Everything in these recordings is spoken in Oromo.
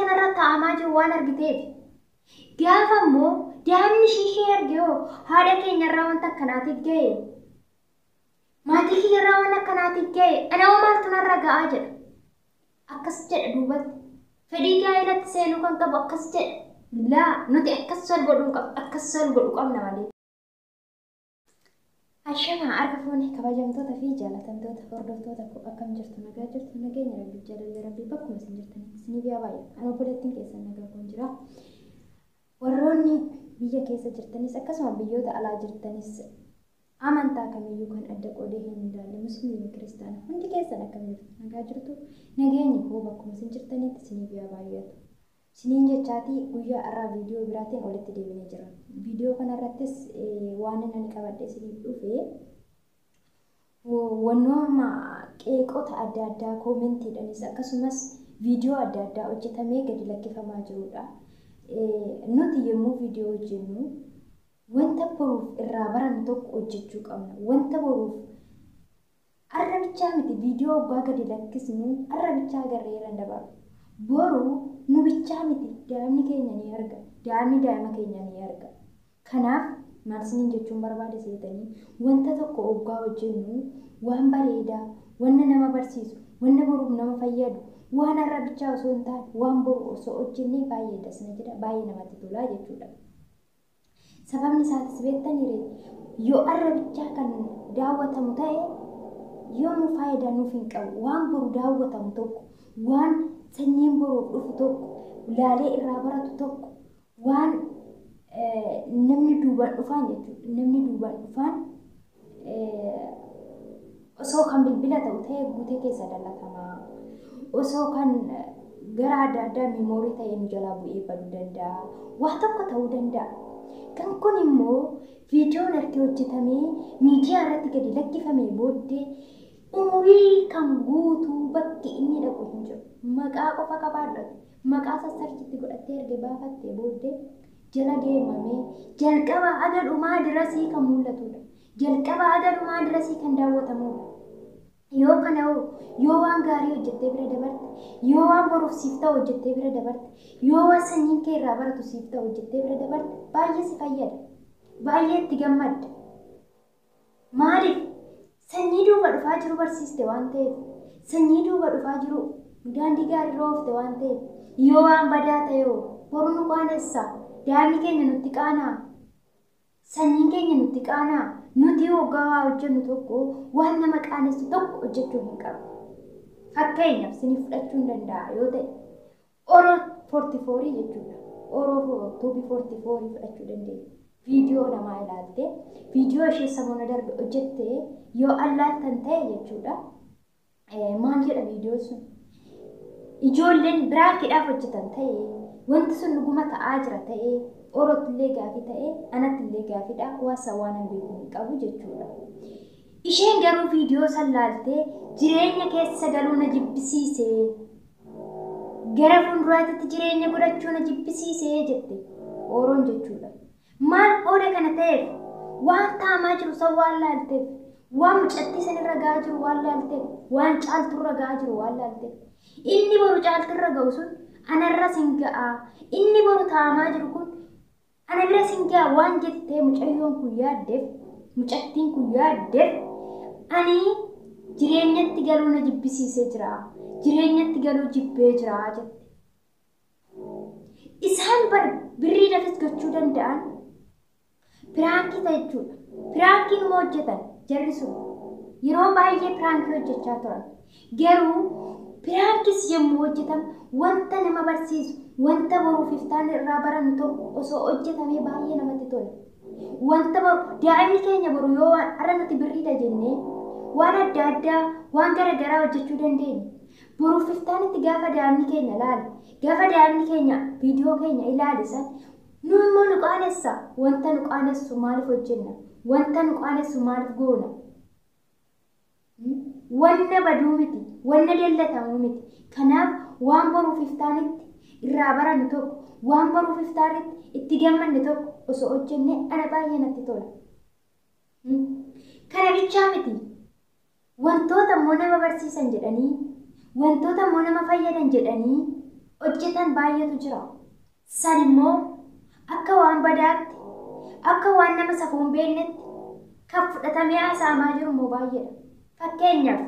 Wanta narra taa'amaa jiru waan argiteef. Gaafa immoo daa'imni ishee arge hoo haadha keenyarraa wanta akkanaatiif ga'e. Maatii kiyyarraa waan akkanaatiif ga'e. Ana hoo maaltu narra ga'aa jedha. Akkas jedha duubatti. Fedhii gaa'elatti seenuu kan qabu akkas jedha. Laa nuti akkas sal godhuu qabna akkas sal godhuu qabna malee. Ashamaa harka fuunee kabajamtoota fi jaalatamtoota hordoftoota koo akkam jirtu nagaa jirtu nageenya rabbii jaalalli rabbii bakkuma isin jirtanitti isiniif yaa baay'atu. Ani obboleettiin keessan nagaa koon jira. Warroonni biyya keessa jirtanis akkasuma biyyoota alaa jirtanis amantaa kamiyyuu kan adda qoodee hin ilaalle musliima kiristaana hundi keessan akkam jirtu nagaa jirtu nageenyi koo bakkuma isin jirtanitti isiniif yaa baay'atu. Isiniin jechaatii guyyaa har'aa viidiyoo biraatiin walitti deebinee jira. Viidiyoo kanarrattis waan inni qabadhe isiniif dhufe wannooma qeeqota adda addaa koomentiidhaanis akkasumas viidiyoo adda addaa hojjetamee gadi lakkifamaa jirudha. Nuti yommuu viidiyoo hojjennu wanta boruuf irraa barannu tokko hojjechuu qabna. Wanta boruuf har'a bichaa miti viidiyoo waggaa gadi lakkisnu har'a bichaa agarree irra dabarru. Boru nu bichaa miti daa'imni keenya ni arga. Daa'imni daa'ima keenya ni arga. Kanaaf maal isiniin jechuun barbaade seetanii wanta tokko waggaa hojjennu waan bareedaa, wanna nama barsiisu, wanna boruuf nama fayyadu, waan har'a bichaa osoo hin taane waan boru osoo hojjennee baay'ee dasna jedha baay'ee namatti tola jechuudha. Sababni isaatis beektanii yoo har'a bichaa kan daawwatamu ta'e yoomuu faayidaa nuuf hin qabu. Waan boru daawwatamu tokko, waan sanyiin boruuf dhufu tokko, laalee irraa baratu tokko, waan namni duubaan dhufaan jechuudha. Namni duubaan dhufaan osoo kan bilbila ta'u ta'e guutee keessa dalatamaa. Osoo kan gara adda addaa miimoorii ta'e nu jalaa bu'ee baduu danda'a. Waa tokko ta'uu danda'a. Kan kun immoo viidiyoon erga hojjetamee miidiyaa irratti gadi lakkifamee booddee umurii kan guutuu bakki inni dhaqu hin jiru. Maqaa qofa qabaadhate maqaa sassarchitti godhattee erga baafattee booddee jala deemamee jalqaba haga dhumaa dirasii kan mul'atudha. Jalqaba haga dhumaa dirasii kan daawwatamudha. Yoo kana yoo waan gaarii hojjettee bira dabarte, yoo waan boruuf siif ta'u hojjettee bira dabarte, yoo waan sanyiin kee irraa baratu siif ta'u hojjettee bira dabarte baay'ee si fayyada. Baay'ee itti gammadda. Maaliif? Sanyii duuba dhufaa jiru barsiiste waan ta'eef, sanyii duuba dhufaa jiru daandii gaarii irra oofte waan ta'eef, yoo waan badaa ta'e hoo boru nu qaanessa, daa'imni keenya nutti qaanaa, sanyiin keenya nutti qaanaa, nuti waggaa waa hojjennu tokko waan nama qaanessu tokko hojjechuu hin qabnu. Fakkeenyaaf isiniif fudhachuu hin danda'a yoo ta'e Oroo 44 jechuudha. Oroo tuubii 44 fudhachuu dandeenya. Viidiyoo namaa ilaalte viidiyoo ishee samoona darbe hojjette yoo allaaltan ta'e jechuudha. Maal jedha viidiyoon sun? Ijoolleen biraankiidhaaf hojjetan ta'e wanti sun dhuguma ta'aa jira ta'e Orootti illee gaafii ta'e anatti illee gaafiidha waasa waan hin beeku hin qabu jechuudha. Isheen garuu viidiyoo san laaltee jireenya keessa galuu na jibbisiise. Gara fuulduraatti jireenya godhachuu na jibbisiise jette Oroon jechuudha. Maal qooda kana ta'eef waan taamaa jiru san waan laalteef waan mucattii sanirra ga'aa jiru waan laalteef waan caalturra ga'aa jiru waan laalteef inni boru caalturra ga'u sun anarra sin ga'a inni boru taamaa jiru kun ana bira sin ga'a waan jettee mucayyoon kun yaaddeef mucattiin kun yaaddeef ani jireenyatti galuu na jibbisiisee jira jireenyatti galuu jibbee jira jette. Isaan bar birriidhaafis gochuu danda'an piraankii ta'e jechuudha. Piraankiin immoo hojjetan jarri sun yeroo baay'ee piraankii hojjechaa turan. Garuu piraankis yommuu hojjetan wanta nama barsiisu, wanta boruuf iftaan irraa barannu tokko osoo hojjetamee baay'ee namatti tola. Wanta boru daa'imni keenya boru yoo waan har'a nuti birriidha jennee waan adda addaa waan gara garaa hojjechuu dandeenya. Boruuf iftaanitti gaafa daa'imni keenya ilaale, gaafa daa'imni keenya viidiyoo keenya ilaale san nu immoo nu qaanessa. Wanta nu qaanessu maaliif hojjenna? Wanta nu qaanessu maaliif goona? Wanna baduu miti, wanna dallatamuu miti. Kanaaf waan boruuf iftaanitti irraa barannu tokko, waan boruuf iftaanitti itti gammanne tokko osoo hojjennee ana baay'ee natti tola. Kana bichaa miti. Wantoota immoo nama barsiisan jedhanii, wantoota immoo nama fayyadan jedhanii hojjetan baay'eetu jira. San immoo akka waan badaatti, akka waan nama safuu hin beeknetti kan fudhatamee haasa'amaa jiru immoo baay'eedha. Fakkeenyaaf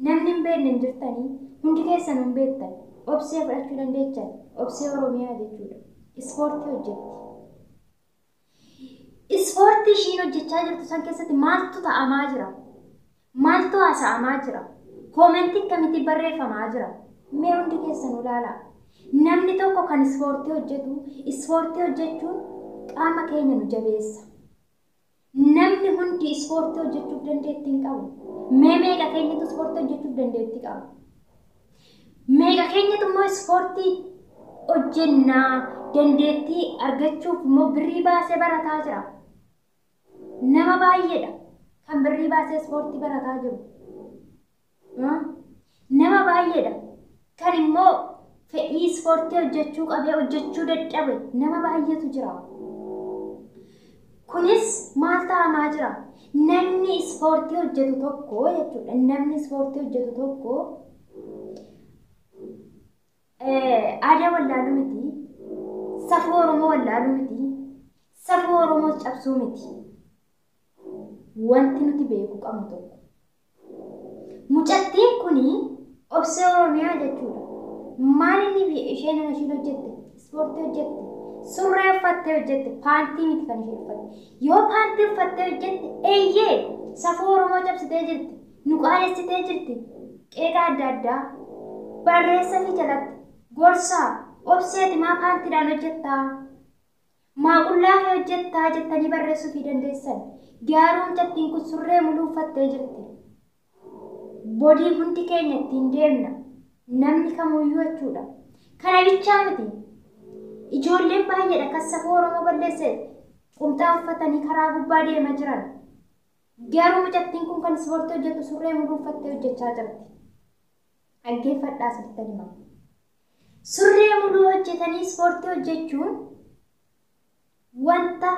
namni hin beekne hin jirtanii, hundi keessan hin beektan, Obsee fudhachuu dandeechan, Obsee Oromiyaa jechuudha. Ispoortii hojjetti. Ispoortii ishiin hojjechaa jirtu san keessatti maaltu ta'amaa jira? Maaltu haasa'amaa jira? Koomentii akkamitti barreeffamaa jira? Mee hundi keessan ilaalaa. Namni tokko kan ispoortii hojjetu, ispoortii hojjechuun qaama keenya nu jabeessa. Namni hundi ispoortii hojjechuuf dandeettii hin qabu. Mee meeqa keenyatu ispoortii hojjechuuf dandeettii qaba? Meeqa keenyatu immoo ispoortii hojjennaa dandeettii argachuuf immoo birrii baasee barataa jira? Nama baay'eedha kan birrii baasee ispoortii barataa jiru. Nama baay'eedha kan immoo fedhii ispoortii hojjechuu qabee hojjechuu dadhabe nama baay'eetu jira. Kunis maal ta'amaa jira? Namni ispoortii hojjetu tokko jechuudha. Namni ispoortii hojjetu tokko aadaa wallaaluu miti, safuu Oromoo wallaaluu miti, safuu Oromoo cabsuu miti. Wanti nuti beekuu qabnu tokko. Mucattiin kuni Obsee Oromiyaa jechuudha. Maal inni isheen ishiin hojjette? Ispoortii hojjette. Surree uffattee hojjette. Paantii miti kan isheen uffatte. Yoo paantii uffattee hojjette, eeyyee safuu Oromoo cabsitee jirti. Nu qaanessitee jirti. Qeeqa adda addaa barreessa fi jalatti gorsaa, Obseeti maa paantiidhaan hojjettaa? Maa qullaa kee hojjettaa jettanii barreessuu fi dandeessan. Garuu mucattiin kun surree muluu uffattee jirti. Bodii hundi keenya ittiin deemna. Namni kamuyyuu jechuudha. Kana bichaa miti. Ijoolleen baay'eedha kan safuu Oromoo balleesse qumxaa uffatanii karaa gubbaa deemaa jiran. Garuu mucattiin kun kan ispoortii hojjettu surree muluu uffattee hojjechaa jirti. Dhaggeeffadhaa sirriitti hima. Surree muluu hojjetanii ispoortii hojjechuun wanta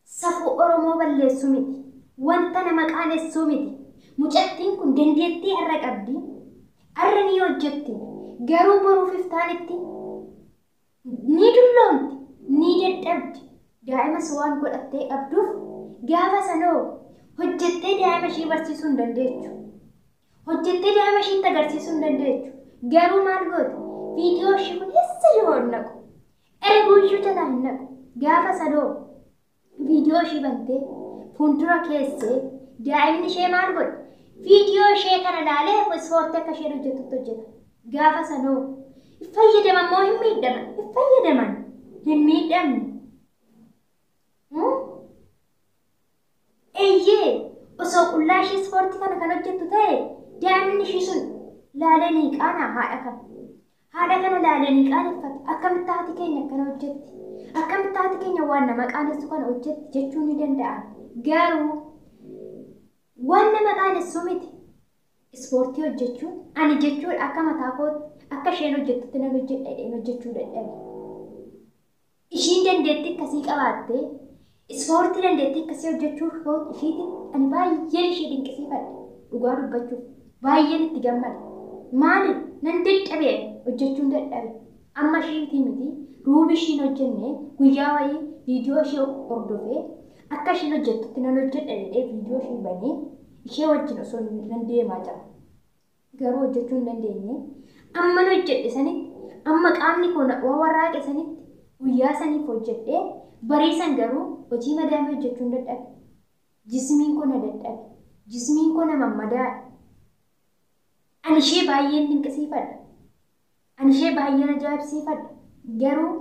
safuu Oromoo balleessu miti. Wanta nama qaanessu miti. Mucattiin kun dandeettii har'a qabdi. Har'a ni hojjetti. Garuu boruuf iftaanitti ni dulloomti, ni dadhabdi. Daa'imas waan godhattee qabduuf gaafa sanoo hojjettee daa'ima ishee barsiisuu hin dandeechu. Hojjettee daa'ima isheetti agarsiisuu hin dandeechu. Garuu maal gooti? Viidiyoo ishee kun eessa yoo hin naqu? Erguu iyyuu jalaa hin naqu. Gaafa sanoo viidiyoo ishee bantee fuuldura keessee daa'imni ishee maal godhe? Viidiyoo ishee kana ilaalee ispoortii akka isheen hojjettutti hojjeta. Gaafa sanoo fayyadaman moo hin miidhaman? Hin fayyadaman. Hin miidhamne. Eeyyee osoo qullaa ishee ispoortii kana kan hojjettu ta'e daa'imni ishee sun laalee ni qaana haadha kana. Haadha kana laalee ni qaaneffata. Akkamitti haati keenya akkana hojjetti? Akkamitti haati keenya waan nama qaanessu kana hojjetti jechuu ni danda'an. Garuu waan nama qaanessu miti. Ispoortii hojjechuun ani jechuun akka mataa kootti akka isheen hojjettutti nan hojjedha jedheen hojjechuu dadhabe. Ishiin dandeettii akkasii qabaattee ispoortii dandeettii akkasii hojjechuu ishiitiin ani baay'een ishee dinqisiifadhe. Dhugaa dubbachuuf baay'een itti gammada. Maali nan dadhabe hojjechuun dadhabe. Amma ishiitii miti ruubi ishiin hojjenne guyyaa wayii viidiyoo ishee hordofee akka ishiin hojjettutti nan hojjedha jedhee viidiyoo ishee banee ishee wajjin osoo nan deemaa jira. Garuu hojjechuu hin dandeenye. Amma hojjedhe sanitti, amma qaamni koo warraaqe sanitti guyyaa saniif hojjedhee bariisan garuu hojii madaamii hojjechuu hin dadhabe. Jismiin koo na dadhabe. Jismiin koo na mammadaa'e. Ani ishee baay'een dinqisiifadha. Ani ishee baay'een ajaa'ibsiifadha. Garuu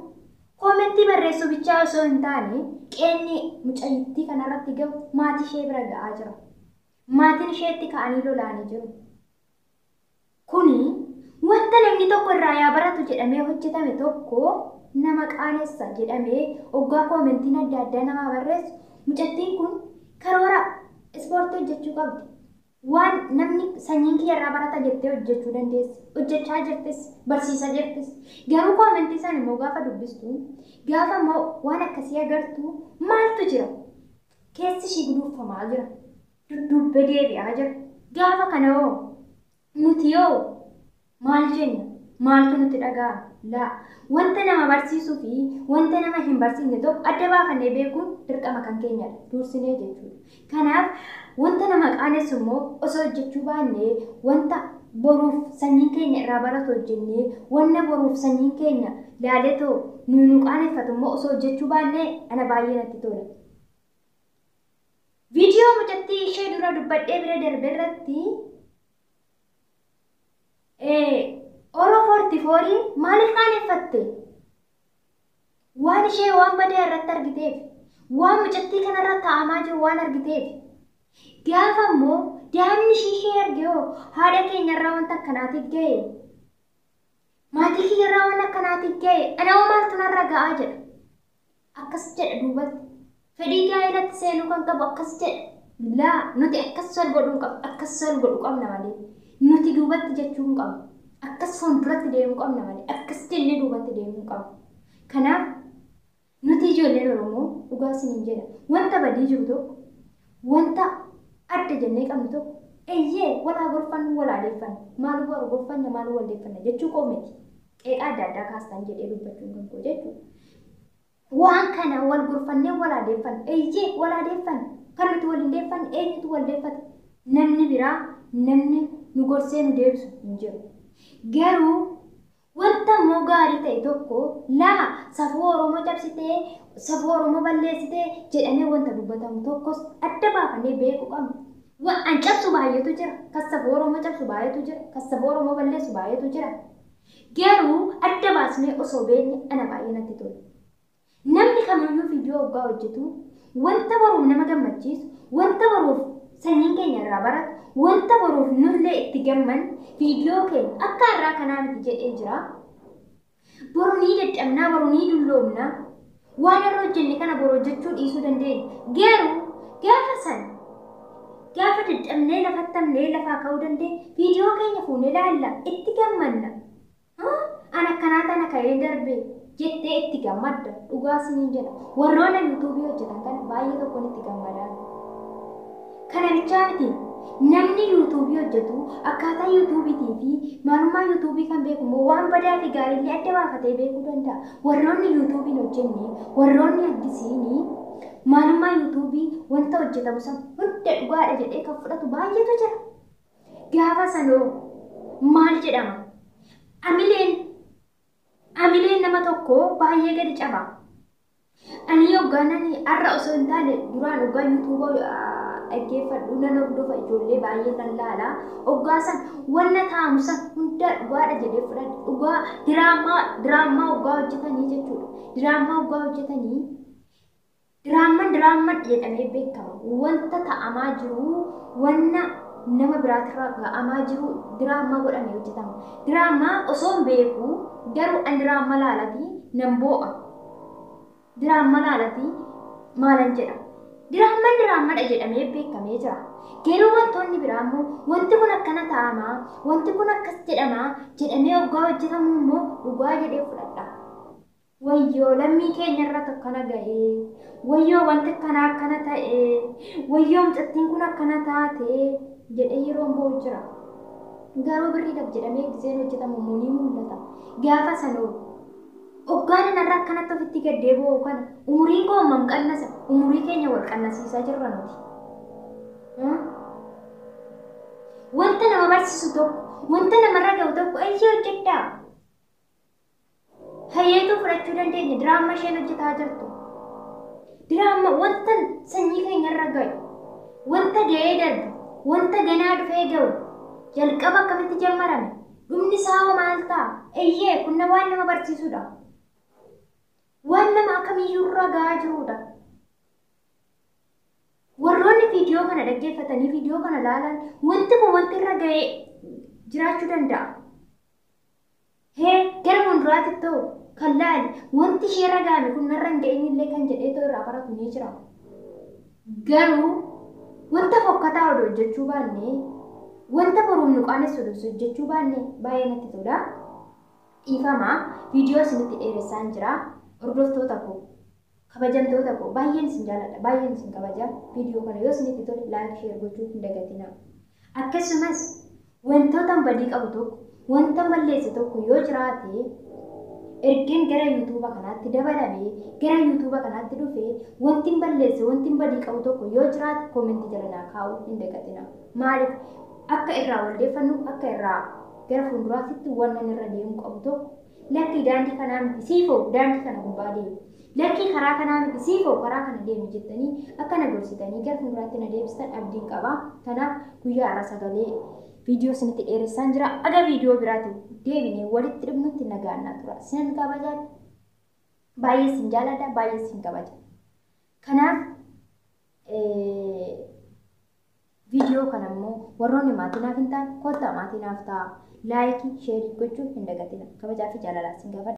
koomentii barreessuu bichaa osoo hin taane qeenni mucayyittii kanarratti gahu maatii ishee bira ga'aa jira. Maatiin isheetti ka'anii lolaanii jiru. Kuni wanta namni tokko irraa yaa baratu jedhamee hojjetame tokko nama qaanessa jedhamee oggaa koomentiin adda addaa namaa barreessu mucattiin kun karoora ispoortii hojjechuu qabdi. Waan namni sanyiin kiyya irraa barata jettee hojjechuu dandeessi. Hojjechaa jirtis, barsiisaa jirtis. Garuu koomentii isaan immoo gaafa dubbistu, gaafa immoo waan akkasii agartu maaltu jira? Keessi ishii guduunfamaa jira. Dudduubbee deebi'aa jira. Gaafa kana hoo nuti yoo maal jenna? Maaltu nutti dhaga'ama? Laa, wanta nama barsiisuu fi wanta nama hin barsiisne tokko adda baafannee beekuun dirqama kan keenyadha. Dursinee jechuudha. Kanaaf wanta nama qaanessu immoo osoo hojjechuu baannee, wanta boruuf sanyiin keenya irraa baratu hojjennee, wanna boruuf sanyiin keenya laaletoo nu nu qaaneffatu immoo osoo hojjechuu baannee ana baay'ee natti tola. Viidiyoo mucattii ishee dura dubbadhee bira darbe irratti Oro 44 maaliif qaaneffatte? Waan ishee waan badaa irratti argiteef, waan mucattii kanarra taa'amaa jiru waan argiteef. Gaafa immoo daa'imni ishii ishee arge hoo, haadha keenyarraa wanta akkanaatiif ga'e, maatii kiyyarraa waan akkanaatiif ga'e, ana hoo maaltu narra ga'aa jedha. Akkas jedha duubatti. Fedhii gaa'elatti seenuu kan qabu akkas jedha. Laa, nuti akkas wal godhuu qabna, akkas wal godhuu qabna malee. Nuti duubatti jechuu hin qabnu. Akkas fuulduratti deemuu qabna malee akkas jennee duubatti deemuu hin qabnu. Kanaaf nuti ijoolleen Oromoo, dhugaa isiniin jedha, wanta badii jiru tokko, wanta adda jennee qabnu tokko, eeyyee, walaa gorfannu, walaa deeffannu. Maaluu wal gorfanna, maaluu wal deeffanna jechuu koo miti. Qeeqaa adda addaa kaastan jedhee dubbachuun kan koo jechuudha. Waan kana wal gorfannee walaa deeffanna. Eeyyee, walaa deeffanna. Kan nuti wal hin deeffanne eenyutu wal deeffata? Namni biraa, namni nu gorsee nu deebisu hin jiru. Garuu wanta immoo gaarii ta'e tokko, laa, safuu Oromoo cabsitee, safuu Oromoo balleessitee jedhamee wanta dubbatamu tokkos adda baafannee beekuu qabna. Waan cabsu baay'eetu jira. Kan safuu Oromoo cabsu baay'eetu jira. Kan safuu Oromoo balleessu baay'eetu jira. Garuu adda baasnee osoo beekne ana baay'ee natti tola. Namni kamiyyuu viidiyoo hoggaa hojjetu wanta boruuf nama gammachiisu, wanta boruuf sanyiin keenya irraa baratu, wanta boruuf nullee itti gammannu, viidiyoo keenya akka har'aa kanaa miti jedhee jira. Boru ni dadhabnaa, boru ni dulloomnaa. Waan har'a hojjenne kana boru hojjechuu dhiisuu dandeenya. Garuu gaafa san, gaafa dadhabnee lafattamnee lafaa ka'uu dandeenya, viidiyoo keenya fuunee ilaalla, itti gammanna. An akkanaa tana ka'ee darbe jettee itti gammadda. Dhugaa isiniin jedha. Warroonni yuutuubii hojjetan kana baay'ee tokkoon itti gammadaa. Kana bichaa miti. Namni yuutuubii hojjetu akkaataa yuutuubiitii fi maalummaa yuutuubii kan beeku immoo waan badaa fi gaariillee adda baafatee beekuu danda'a. Warroonni yuutuubiin hojjenne, warroonni addisiinii, maalummaa yuutuubii, wanta hojjetamu san hunda dhugaadha jedhee kan fudhatu baay'eetu jira. Gaafa sanoo maal jedhama? Amileen nama tokko baay'ee gadi caba. Ani hoggaanani har'a osoo hin taane duraan hoggaa yuutuuba dhaggeeffadhu, nan hordofa, ijoollee baay'ee nan laala. Hoggaa san wanna taa'amu san hunda dhugaadha jedhee fudhadhe. Dhugaa diraamaa hoggaa hojjetanii jechuudha. Diraamaa hoggaa hojjetanii, diraamaan diraamaan jedhamee beekama. Wanta ta'amaa jiru, wanna nama biraatirraa ga'amaa jiru diraamaa godhamee hojjetama. Diraamaa osoo hin beeku garuu an diraamaa laalatii nan boo'a. Diraamaa laalatii maalan jedha? Diraamaan diraamadha jedhamee beekamee jira. Garuu wantoonni biraa immoo wanti kun akkana ta'amaa, wanti kun akkas jedhamaa jedhamee hoggaa hojjetamu immoo dhugaa jedhee fudhadha. Wayyoo, lammii keenya irratti akkana ga'ee, wayyoo, wanti akkana akkana ta'ee, wayyoo, mucattiin kun akkana taatee jedhee yeroo boo'u jira. Garuu birriidhaaf jedhamee giseen hojjetamu immoo ni mul'ata. Gaafa sanoo hoggaan irra akkanatti ofitti gaddee boo'u kana umuriin koo hammam qannasa? Umurii keenya wal qannasiisaa jirra nuti. Wanta nama barsiisu tokko, wanta namarra ga'u tokko eeyyee hojjedhaa. Hayyeetuu fudhachuu dandeenya diraamaa isheen hojjetaa jirtu. Diraamaa wanta sanyii keenyarra ga'u, wanta ga'ee darbe, wanta ganaa dhufee ga'u, jalqaba akkamitti jammarame, dhumni isaa hoo maal ta'a? Eeyyee, kun waan nama barsiisudha. Waan nama akkamiyyuu irra ga'aa jirudha. Warroonni viidiyoo kana dhaggeeffatanii viidiyoo kana laalan, wanti kun wanti irra ga'ee jiraachuu danda'a. Hee, gara fuulduraatti ta'u kan laali, wanti ishee irra ga'ame kun narra hin ga'in illee kan jedhee ta'u irraa baratu ni jira. Garuu wanta fokkataa odoo hojjechuu baanne, wanta boruuf nu qaanessu odoo hojjechuu baanne baay'ee natti tola. Dhiifama, viidiyoo isinitti dheeressaan jira. Hordoftoota koo, kabajamtoota koo, baay'een isin jaalladha, baay'een isin kabaja. Viidiyoo kana yoo isinitti tole like, share gochuu hin dagatinaa. Akkasumas wantoota badii qabu tokko, Wanta balleesse tokko yoo jiraate, ergeen gara yuutuuba kanaatti dabalame, gara yuutuuba kanaatti dhufe, wanti hin balleesse, wanti hin badii qabu tokko yoo jiraate, koomentii jala naa kaa'uu hin dagatina. Maaliif akka irraa waldeeffannu, akka irraa gara fuulduraatti wannan irra deemu qabu tokko, lakkii daandii kanaa miti siifoo, daandii kana gubbaa deemu. Lakkii karaa kanaa miti siifoo, karaa kana deemu jettanii akka na gorsitanii gara fuulduraatti na deebistan abdiin qaba. Kanaaf guyyaa har'a sagalee viidiyoo isinitti dheeressaan jira. Aga viidiyoo biraatti deebinee walitti dhufnutti nagaan naa tura. Sinan kabajaa, baay'ee sin jaaladha, baay'ee sin kabaja. Kanaaf viidiyoo kana immoo warroonni maatii naaf hin taane, kottaa maatii naaf ta'a. Laayikii, sheerii gochuu hin dagatina. Kabajaa fi jaalalaa sin gaafadha.